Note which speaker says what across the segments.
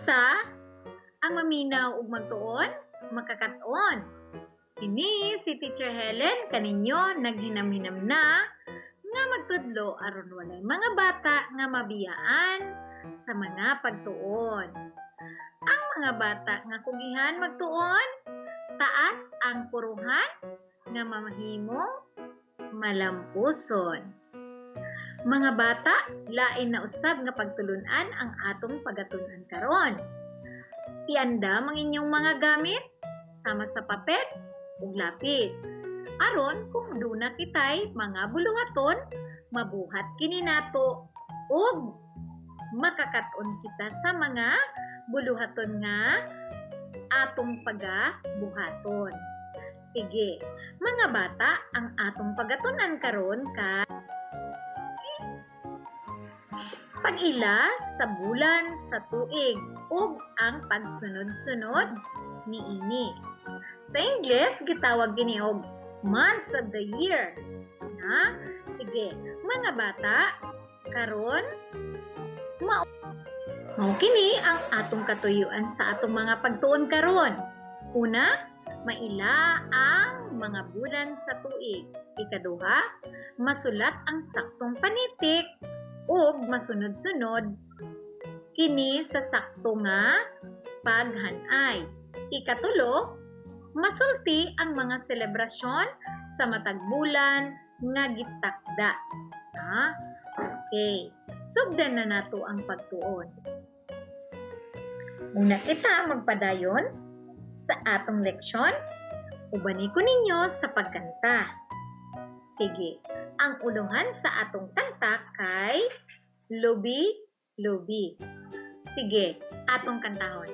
Speaker 1: Kumusta? Ang maminaw ug magtuon, makakat-on. Kini si Teacher Helen kaninyo naghinam-hinam na nga magtudlo aron walay mga bata nga mabiyaan sa mga pagtuon. Ang mga bata nga kugihan magtuon, taas ang puruhan nga mamahimong malampuson. Mga bata, lain na usab nga pagtulunan ang atong pagatun-an karon. Iandam ang inyong mga gamit sama sa papel ug lapis. Aron kung duna kitay mga buluhaton, mabuhat kini nato ug makakaton kita sa mga buluhaton nga atong pagabuhaton. Sige, mga bata, ang atong pagatun-an karon kay pag-ila sa bulan sa tuig ug ang pagsunod-sunod niini. Sa Ingles, gitawag kini og months of the year. Na? Sige, mga bata, karon mao mao kini ang atong katuyuan sa atong mga pagtuon karon. Una, maila ang mga bulan sa tuig. Ikaduha, masulat ang saktong panitik ug masunod-sunod kini sa sakto nga paghanay. Ikatulo, masulti ang mga selebrasyon sa matag bulan nga gitakda. Ha? Okay. Sugdan na nato ang pagtuon. Una kita magpadayon sa atong leksyon, ubani ko ninyo sa pagkanta. Sige, ang uluhan sa atong kanta kay Lubi Lubi. Sige, atong kantahon.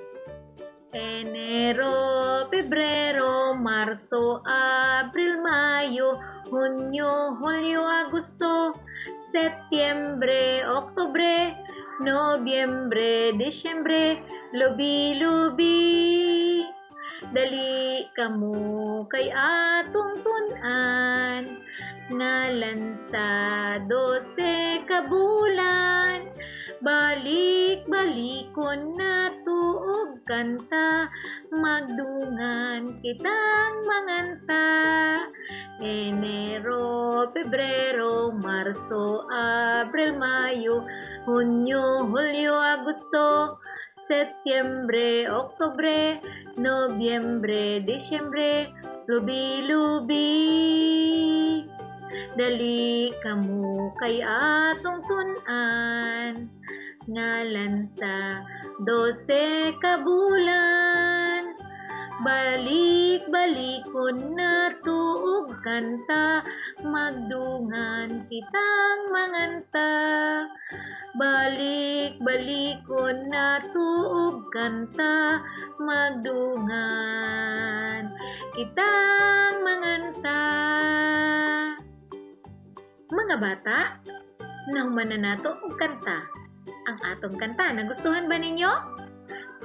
Speaker 1: Enero, Pebrero, Marso, Abril, Mayo, Hunyo, Hulyo, Agosto, Setyembre, Oktubre, Nobyembre, Disyembre, Lubi, Lubi. Dali kamo kay atong tun-an, ngalan sa 12 ka bulan. Balik-balikon nato og kanta, magdungan kitang manganta. Enero, Pebrero, Marso, Abril, Mayo, Hunyo, Hulyo, Agosto, Setyembre, Oktubre, Nobyembre, Disyembre, Lubi, Lubi. Dali kamo kay atong tun-an, ngalan sa 12 ka bulan. Balik-balikon nato og kanta, magdungan kitang manganta. Balik-balikon nato og kanta, magdungan kitang manganta. Mga bata, nahuman na nato og kanta. Ang atong kanta, nagustuhan ba ninyo?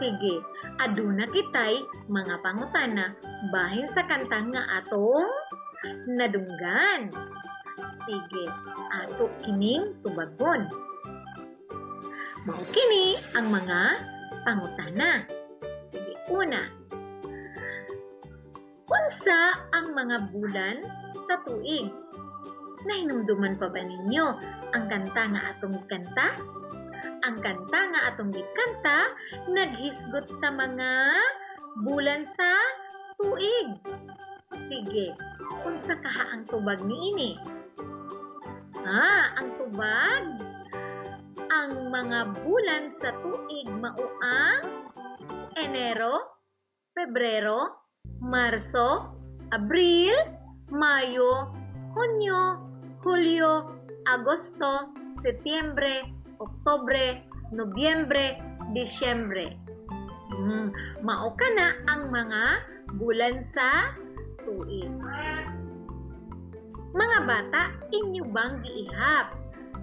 Speaker 1: Sige, aduna kitay mga pangutana bahin sa kanta nga atong nadunggan. Sige, ato kining tubagon. Mao kini ang mga pangutana. Sige, una. Unsa ang mga bulan sa tuig? Nahinumduman pa ba ninyo ang kanta nga atong gikanta? Ang kanta nga atong gikanta naghisgot sa mga bulan sa tuig. Sige, unsa kaha ang tubag niini? Ah, ang tubag, ang mga bulan sa tuig mao ang Enero, Pebrero, Marso, Abril, Mayo, Hunyo, Hulyo, Agosto, Setyembre, Oktubre, Nobyembre, Disyembre. Mao kana ang mga bulan sa tuig. Mga bata, inyo bang giihap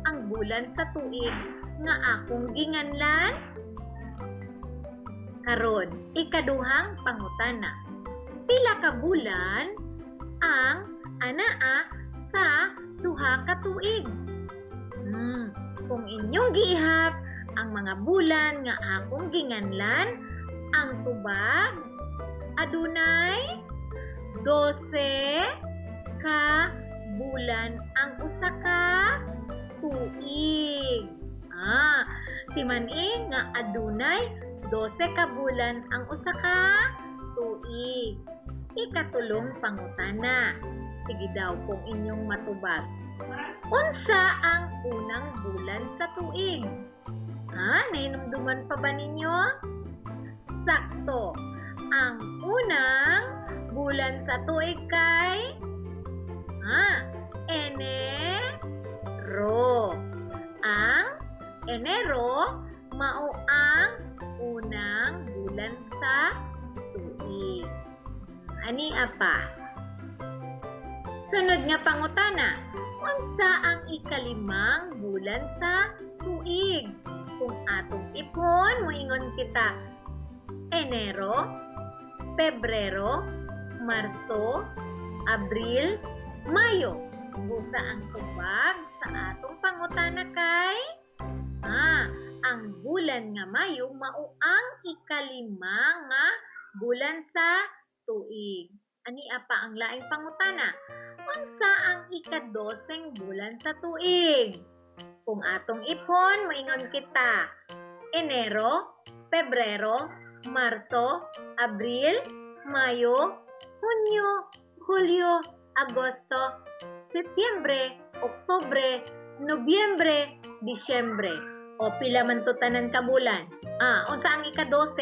Speaker 1: ang bulan sa tuig nga akong ginganlan? Karon, ikaduhang pangutana. Pila ka bulan ang anaa sa 2 ka tuig? Kung inyong giihap Ang mga bulan nga akong ginganlan, ang tubag adunay 12 ka bulan ang usa ka tuig. Timan-i nga adunay 12 ka bulan ang usa ka tuig. Ikatulong pangutana. Sige daw kung inyong matubag. Unsa ang unang bulan sa tuig? Nahinumduman pa ba ninyo? Sakto. Ang unang bulan sa tuig kay Enero. Ang Enero mao ang unang bulan sa tuig. Ani apa? Sunod nga pangutana, unsa ang ikalimang bulan sa tuig? Kung atong ipon, moingon kita Enero, Pebrero, Marso, Abril, Mayo. Busa ang tubag sa atong pangutana kay ang bulan nga Mayo mao ang ikalima nga bulan sa tuig. Ani pa ang laing pangutana? Unsa ang ikadoseng bulan sa tuig? Kung atong ipon, moingon kita Enero, Pebrero, Marso, Abril, Mayo, Hunyo, Hulyo, Agosto, Setyembre, Oktubre, Nobyembre, Disyembre. O pila man to tanan ka bulan? Unsa ang ika-12?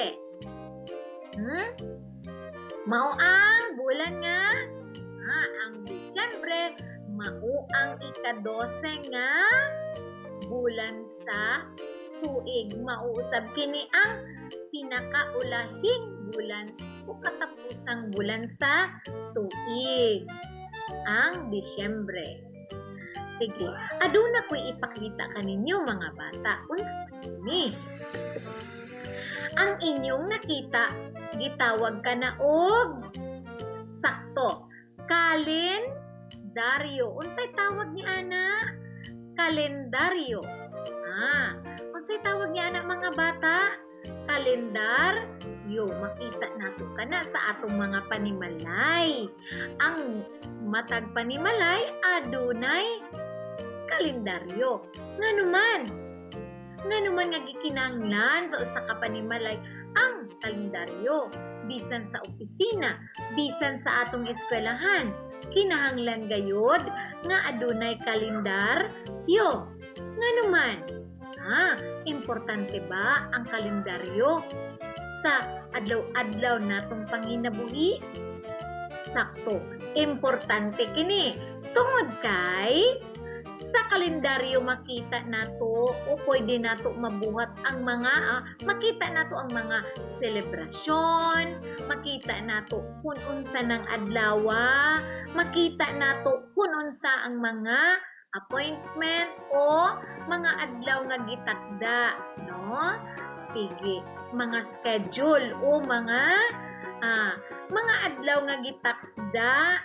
Speaker 1: Mao ang bulan nga ang Disyembre mao ang ika-12 nga bulan sa tuig. Mao usab kini ang pinakaulahing bulan o katapusang bulan sa tuig, ang Disyembre. Sige, aduna ko'y ipakita kaninyo, mga bata. Unsa ni? Ang inyong nakita, gitawag kana og, sakto, kalendaryo. Unsay tawag ni ana? Kalendaryo. Unsay tawag ni ana, mga bata? Kalendaryo. Makita nato kana sa atong mga panimalay. Ang matag panimalay adunay kalendaryo. Nganuman? Nganuman nga gikinahanglan sa usa ka panimalay ang kalendaryo? Bisan sa opisina, bisan sa atong eskwelahan, kinahanglan gayod nga adunay kalendaryo. Nganuman? Importante ba ang kalendaryo sa adlaw-adlaw natong panginabuhi? Sakto, importante kini. Tungod kay sa kalendaryo makita nato o pwede nato mabuhat ang mga makita nato ang mga selebrasyon, makita nato kung unsa ng adlawa, makita nato kung unsa ang mga appointment o mga adlaw nga gitakda, no? Sige, mga schedule o mga adlaw nga gitakda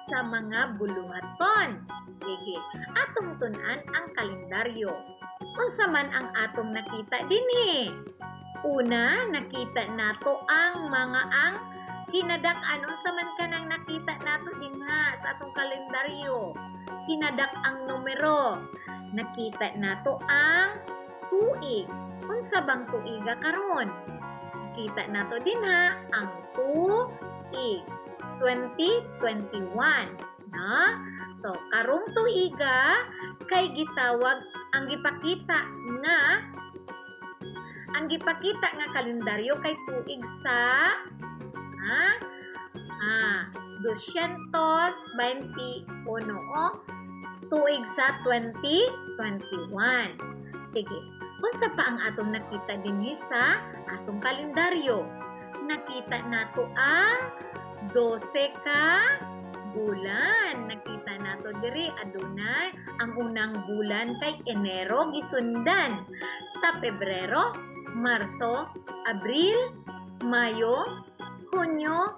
Speaker 1: sa mga buluhaton. Sige, atong tun-an ang kalendaryo. Unsa man ang atong nakita dinhi? Una, nakita nato ang mga ang kinadak-an. Unsa man kanang nakita nato dinha sa atong kalendaryo? Kinadak-ang numero. Nakita nato ang tuig. Unsa bang tuiga karon? Nakita nato dinha ang tuig 2021, na? So, karong tuiga kay gitawag ang gipakita nga kalendaryo kay tuig sa 221 o tuig sa 2021. Sige, unsa pa ang atong nakita dinhi sa atong kalendaryo? Nakita nato ang 12 ka bulan. Nakita nato diri adunay ang unang bulan kay Enero, gisundan sa Pebrero, Marso, Abril, Mayo, Hunyo,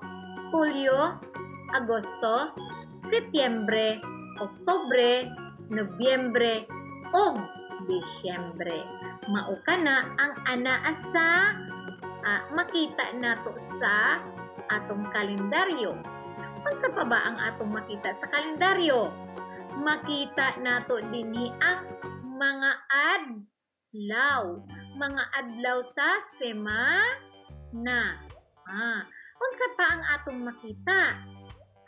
Speaker 1: Hulyo, Agosto, Setyembre, Oktubre, Nobyembre ug Disyembre. Mao kana ang anaa sa makita nato sa atong kalendaryo. Unsa pa ba ang atong makita sa kalendaryo? Makita nato dinhi ang mga adlaw. Mga adlaw sa semana. Unsa pa ang atong makita?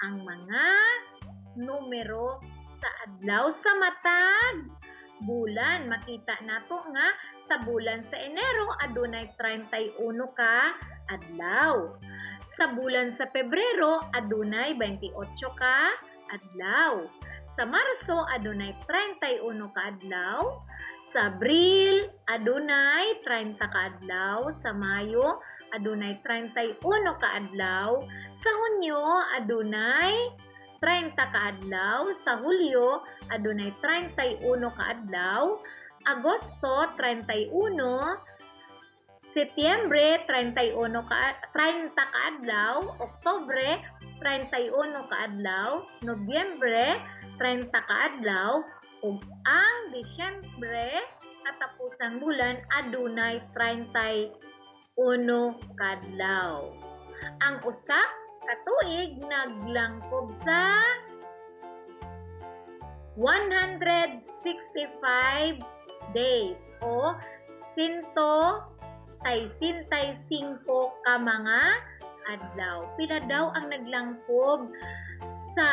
Speaker 1: Ang mga numero sa adlaw sa matag bulan. Makita nato nga sa bulan sa Enero adunay 31 ka adlaw. Sa bulan sa Pebrero adunay 28 ka adlaw. Sa Marso adunay 31 ka adlaw. Sa Abril adunay 30 ka adlaw. Sa Mayo adunay 31 ka adlaw. Sa Hunyo adunay 30 ka adlaw. Sa Hulyo adunay 31 ka adlaw. Agosto 31, Setyembre 31 ka 30 ka adlaw, Oktubre 31 ka adlaw, Nobyembre 30 ka adlaw, ug ang Disyembre katapusang bulan adunay 31 ka adlaw. Ang usa ka tuig naglangkob sa 165 days o 165 ka mga adlaw. Pila daw ang naglangkob sa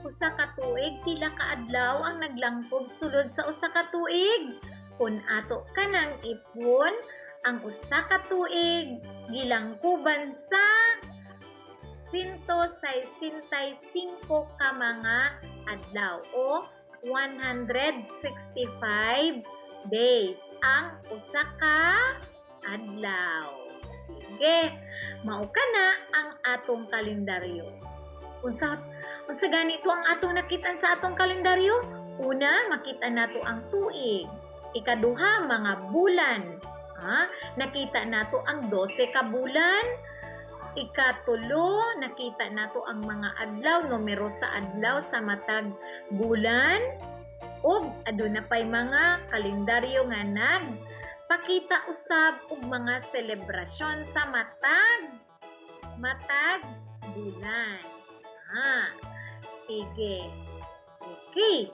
Speaker 1: usa ka tuig? Pila ka adlaw ang naglangkob sulod sa usa ka tuig? Kun ato kanang ipon ang usa ka tuig gilangkuban sa 165 ka mga adlaw o 165 days ang usa ka adlaw. Sige, mao kana ang atong kalendaryo. Unsa unsa ganito ang atong nakitaan sa atong kalendaryo? Una, makita nato ang tuig. Ikaduha, mga bulan. Ha? Nakita nato ang 12 ka bulan. Ikatulo, nakita nato ang mga adlaw, numero sa adlaw sa matag bulan. Ug aduna pay mga kalendaryo nga nagpakita usab og mga selebrasyon sa matag matag bulan. Ha. Sige. Okay.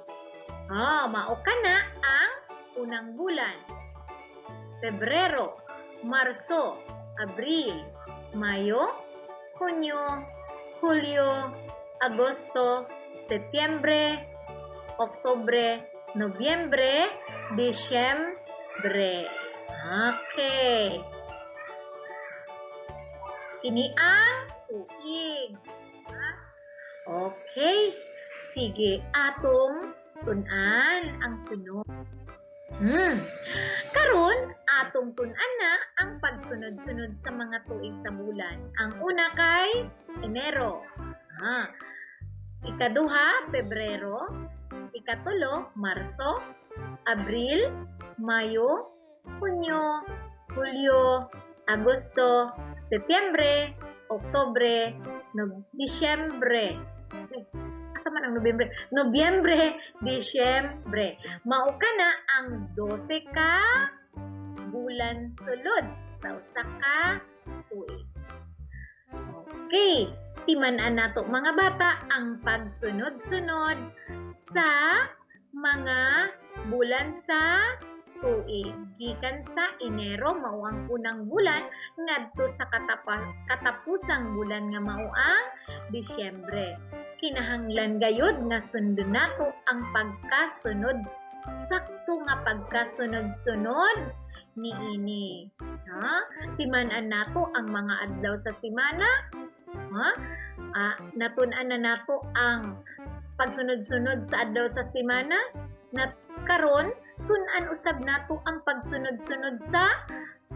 Speaker 1: Mao kana ang unang bulan. Pebrero, Marso, Abril, Mayo, Hunyo, Hulyo, Agosto, Setyembre, Oktubre, Nobyembre, Disyembre. Okay. Kini ang tuig. Okay. Sige, atong tun-an ang sunod. Karon, atong tun-an na ang pagsunod-sunod sa mga tuig sa bulan. Ang una kay Enero. Ikaduha, Pebrero. Ikatulo, Marso. Abril, Mayo, Hunyo, Hulyo, Agosto, Setyembre, Oktubre, Disyembre. Eh, asa man ang Nobyembre? Nobyembre, Disyembre. Mao kana ang 12 ka bulan sulod sa usa ka tuig. Okay, timan-an nato, mga bata, ang pagsunod-sunod sa mga bulan sa tuig. Gikan sa Enero, mao ang unang bulan, ngadto sa katapusang bulan nga mao ang Disyembre. Kinahanglan gayud nga sundon nato ang pagkasunod, sakto nga pagkasunod-sunod niini. Ha? Timan-an nato ang mga adlaw sa semana. Ha? Natun-an na nato ang pagsunod-sunod sa adlaw sa semana. Na karon tun-an usab nato ang pagsunod-sunod sa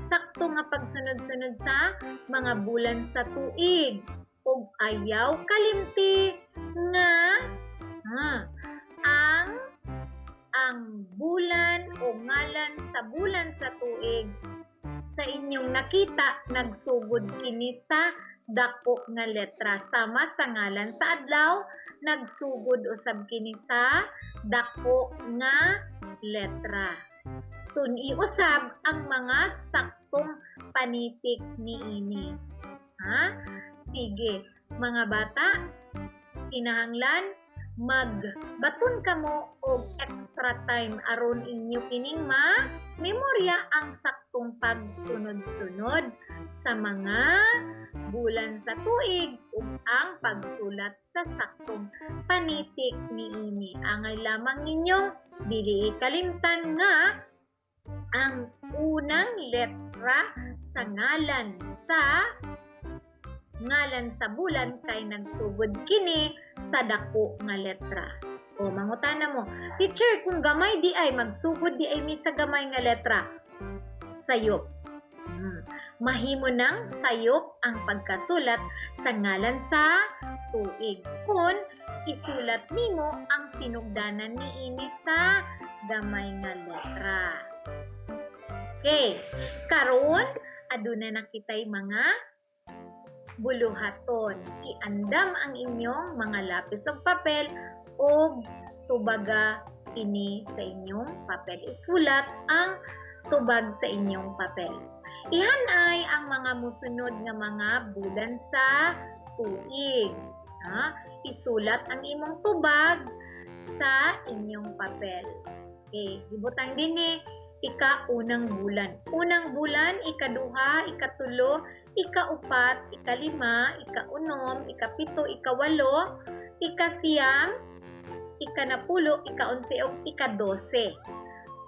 Speaker 1: sakto nga pagsunod-sunod sa mga bulan sa tuig. Ug ayaw kalimti nga ang bulan o ngalan sa bulan sa tuig sa inyong nakita nagsugod kini sa dako nga letra, sama sa ngalan sa adlaw nagsugod usab kini sa dako nga letra. Tun-i usab ang mga saktong panitik niini. Ha? Sige, mga bata, kinahanglan magbaton kamo og extra time aron inyo kining ma memorya ang saktong pagsunod-sunod sa mga bulan sa tuig ug ang pagsulat sa saktong panitik niini. Angay lamang ninyong dili kalimtan nga ang unang letra sa ngalan sa bulan kay nagsugod kini sa dako nga letra. O mangutana mo, "Teacher, kung gamay di ay magsugod di ay mi sa gamay nga letra?" Sayop. Mahimo nang sayop ang pagkasulat sa ngalan sa tuig kung isulat nimo ang sinugdanan niini sa gamay nga letra. Okay, karon aduna na kitay mga buluhaton. Iandam ang inyong mga lapis ug papel ug tubaga ini sa inyong papel. Isulat ang tubag sa inyong papel. Ihanay ang mga musunod nga mga bulan sa tuig. Ha? Isulat ang imong tubag sa inyong papel. Okay, ibutang dinhi ika-unang bulan. Unang bulan, ikaduha, ikatulo, ikaupat, ikalima, ikaunom, ikapito, ikawalo, ikasiyam, ikanapulo, ikaunse ug 12.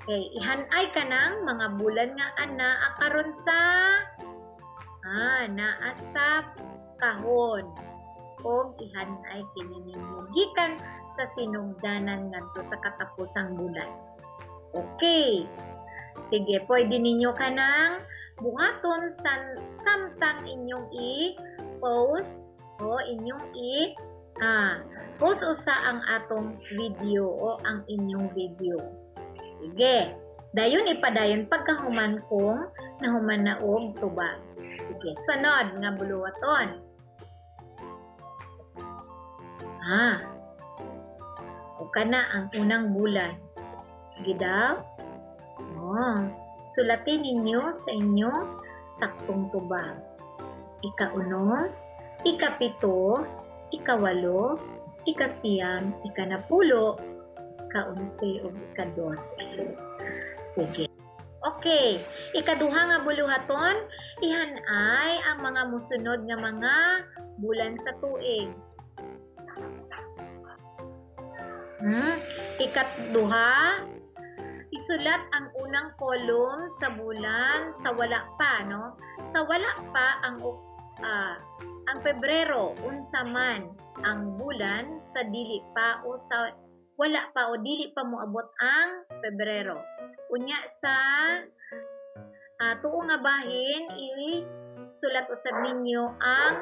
Speaker 1: Okay, ihanay ka ng mga bulan nga anaa karon sa naa sa kahon og ihanay kini ninyo gikan sa sinugdanan ngadto sa katapusang bulan. Okay. Sige, pwede ninyo kanang buhaton samtang inyong i-pause o inyong i pause usa ang atong video o ang inyong video. Sige. Dayon ipadayon pagkahuman kung nahuman na og tubag. Sige, sunod nga buluhaton. O kana ang unang bulan. Sige daw. Oh, sulatin ninyo sa inyong saktong tubag. 6, 7, 8, 9, 10, 11 ug 12. Sige. Okay, ikaduha nga buluhaton, ihanay ang mga musunod nga mga bulan sa tuig. Ikaduha, isulat ang unang column sa bulan sa wala pa, no? Sa wala pa ang Pebrero, unsa man ang bulan sa dili pa o sa wala pa o dili pa moabot ang Pebrero. Unya sa tuo nga bahin, isulat usab ninyo ang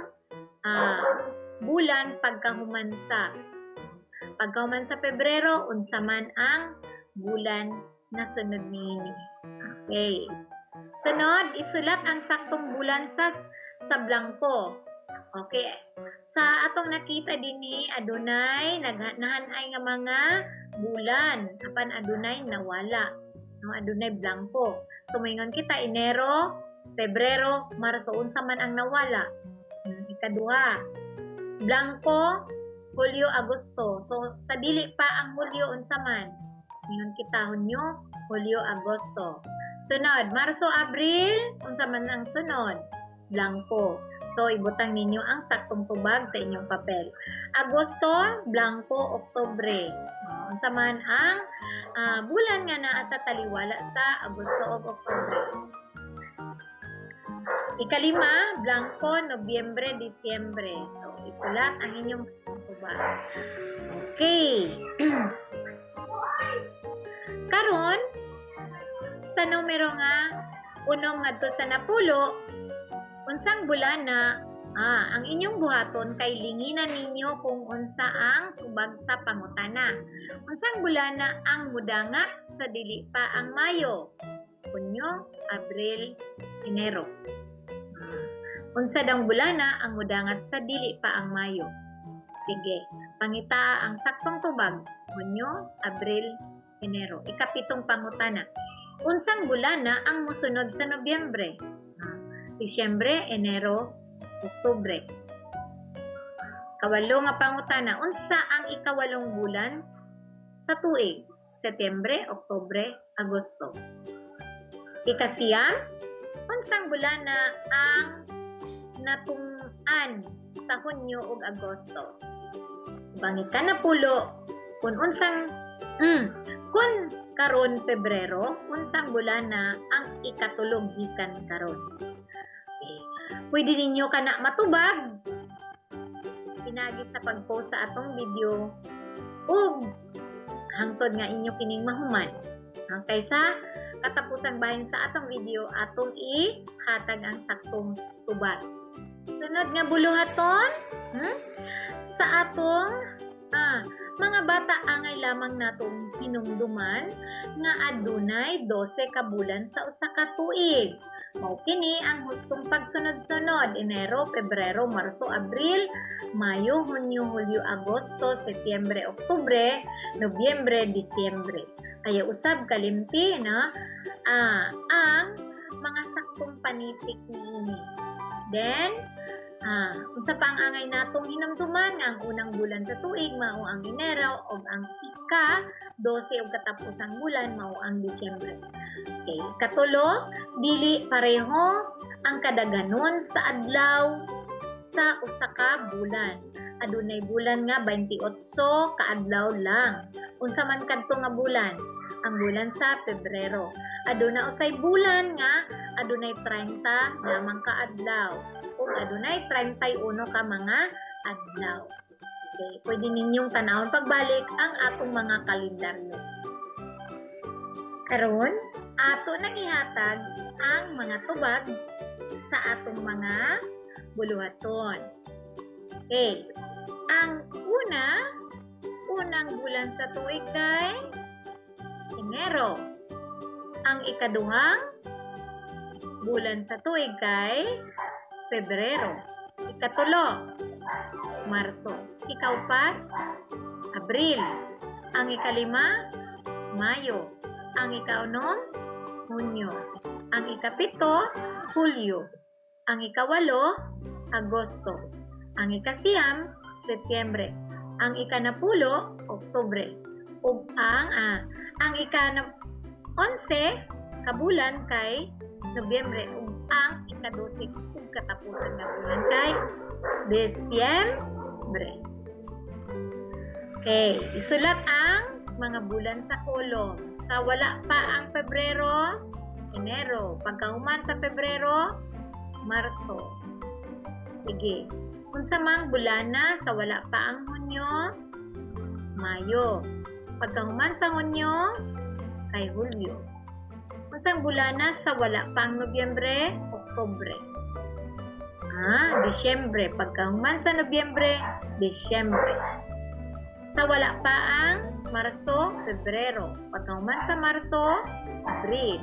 Speaker 1: bulan pagkahuman sa. Pagkahuman sa Pebrero, unsa man ang bulan na sunod niini. Okay. Sunod, isulat ang saktong bulan sa blangko. Okay. Sa atong nakita dinhi, adunay nahanay nga mga bulan apan adunay nawala. No, adunay blangko. So moingon kita Enero, Pebrero, Marso, unsa man ang nawala? Ikaduha. Blangko, Hulyo, Agosto. So sa dili pa ang Hulyo, unsa man? Ingon kita Hunyo, Hulyo, Agosto. Sunod, Marso, Abril, unsa man ang sunod? Blangko. So ibutang ninyo ang saktong tubag sa inyong papel. Agosto, blangko, Oktubre. Unsa man ang bulan nga naa sa taliwala sa Agosto ug Oktubre. Ikalima, blangko, Nobyembre, Disyembre. So isulat ang inyong tubag. Okay. Karon, sa numero nga 6 ngadto sa 10, unsang bulan na ang inyong buhaton kay linginan ninyo kung unsa ang tubag sa pangutana. Unsang bulan na ang mudangat sa dili pa ang Mayo? Hunyo, Abril, Enero. Unsa dang bulana ang mudangat sa dili pa ang Mayo? Sige, pangitaa ang saktong tubag. Hunyo, Abril, Enero. Ikapitong pangutana. Unsang bulan na ang mosunod sa Nobyembre? Disyembre, Enero, Oktubre. Kawalo nga pangutana, unsa ang ikawalong bulan sa tuig? Setyembre, Oktubre, Agosto. Ikasiyam, unsang bulan na ang natung-an sa Hunyo ug Agosto? Ang ikanapulo, kung karon Pebrero, unsang bulan na ang ikatulog gikan karon? Okay. Pwede ninyo kana matubag pinaagi sa pag-pause sa atong video ug hangtod nga inyo kining mahuman. Ang kaysa katapusang bahin sa atong video, atong ihatag ang saktong tubag. Sunod nga buluhaton, Sa atong mga bata, angay lamang natong hinumduman nga adunay 12 ka bulan sa usa ka tuig. Mao kini ang hustong pagsunod-sunod: Enero, Pebrero, Marso, Abril, Mayo, Hunyo, Hulyo, Agosto, Setyembre, Oktubre, Nobyembre, Disyembre. Ayaw usab kalimti, no, ang mga saktong panitik niini. Then, unsa pa ang angay natong hinumduman? Nga ang unang bulan sa tuig mao ang Enero ug ang ika 12 ug katapusang bulan mao ang Disyembre. Okay, katulo, dili pareho ang kadaganon sa adlaw sa usa ka bulan. Adunay bulan nga 28 ka adlaw lang. Unsa man kadto nga bulan? Ang bulan sa Pebrero. Aduna usay bulan nga adunay 30 lamang ka adlaw ug adunay 31 ka mga adlaw. Okay, pwede ninyong tanawon pagbalik ang atong mga kalendaryo. Karon, ato nang ihatag ang mga tubag sa atong mga buluhaton. Okay. Ang una, unang bulan sa tuig kay Enero. Ang ikaduhang bulan sa tuig kay Pebrero. Ikatulo, Marso. Ikaupat, Abril. Ang ikalima, Mayo. Ang ikaunom, Hunyo. Ang ikapito, Hulyo. Ang ikawalo, Agosto. Ang ikasiyam, Setyembre. Ang ikanapulo, Oktubre. Ug ang ikana 11 ka bulan kay Nobyembre ug ang ikadose ug katapusan nga bulan kay Disyembre. Okay, isulat ang mga bulan sa kolom. Sa wala pa ang Pebrero, Enero. Pagkahuman sa Pebrero, Marso. Sige. Unsa mang bulana sa wala pa ang Hunyo? Mayo. Pagkahuman sa Hunyo, kay Hulyo. Unsang bulana sa wala pa ang Nobyembre? Oktubre. Disyembre. Pagkahuman sa Nobyembre, Disyembre. Sa wala pa ang Marso, Pebrero. Pagkahuman sa Marso, Abril.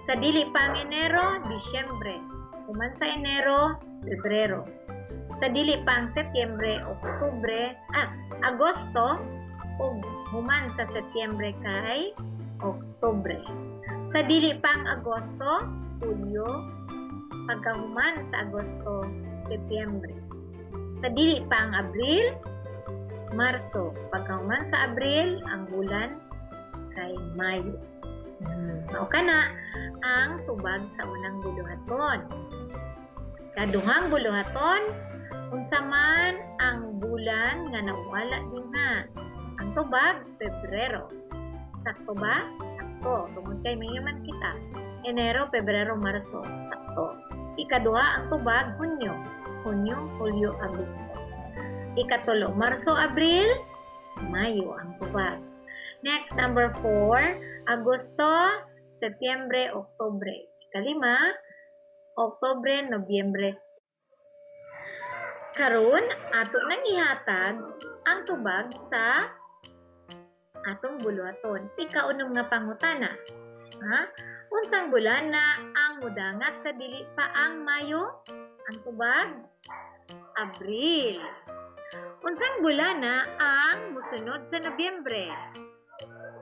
Speaker 1: Sa dili pa ang Enero, Disyembre. Human sa Enero, Pebrero. Sa dili pa ang Setyembre, Oktubre, Agosto, ug human sa Setyembre kay Oktubre. Sa dili pa ang Agosto, Hulyo. Pagkahuman sa Agosto, Setyembre. Sa dili pa ang Abril, Marso. Pagkahuman sa Abril, ang bulan kay Mayo. Mao kana ang tubag sa unang buluhaton. Kaduhang buluhaton, unsa man ang bulan nga nawala dinha? Ang tubag, Pebrero. Sakto ba? Sakto. Tungod kay may man kita. Enero, Pebrero, Marso. Sakto. Ikaduha, ang tubag, Hunyo. Hunyo, Hulyo, Agosto. Ikatulo, Marso, Abril, Mayo ang tubag. Next, number 4, Agosto, Setyembre, Oktubre. Ikalima, Oktubre, Nobyembre. Karon, ato nang ihatag ang tubag sa atong buluhaton. Ikaunom nga pangutana. Ha? Unsang bulan na ang mudangat sa dili pa ang Mayo? Ang tubag? Abril. Unsang bulan na ang musunod sa Nobyembre?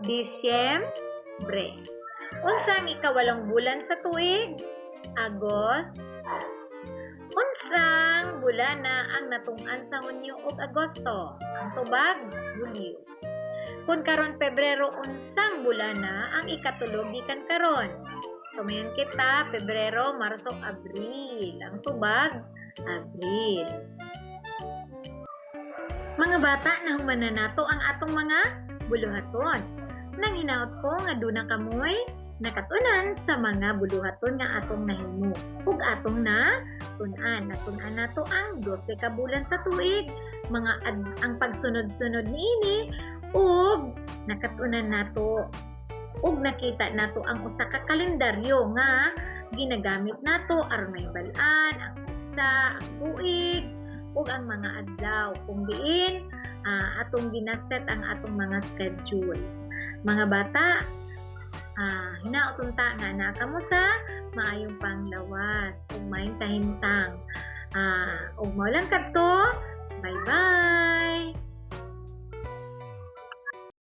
Speaker 1: Disyembre. Unsa ang ikawalong bulan sa tuig? Agosto. Unsang bulana ang natung-an sa Hunyo ug Agosto? Ang tubag, Hulyo. Kung karon Pebrero, unsang bulana ang ikatulo gikan karon? So mayon kita, Pebrero, Marso, Abril. Ang tubag, Abril. Mga bata, nahuman na nato ang atong mga buluhaton. Nang hinaot ko nga duna kamoy nakatunan sa mga buluhaton nga atong nahimo ug atong na tun-an. Natun-an nato ang 12 ka bulan sa tuig, ang pagsunod-sunod niini, ug nakatunan nato ug nakita nato ang usa ka kalendaryo nga ginagamit nato aron mahibal-an ang petsa, ang tuig, ug ang mga adlaw kung diin atong ginaset ang atong mga schedule. Mga bata, hinaot unta nga naa kamo sa maayong panglawas ug maayong kahimtang. Ug mao lang kadto. Bye-bye.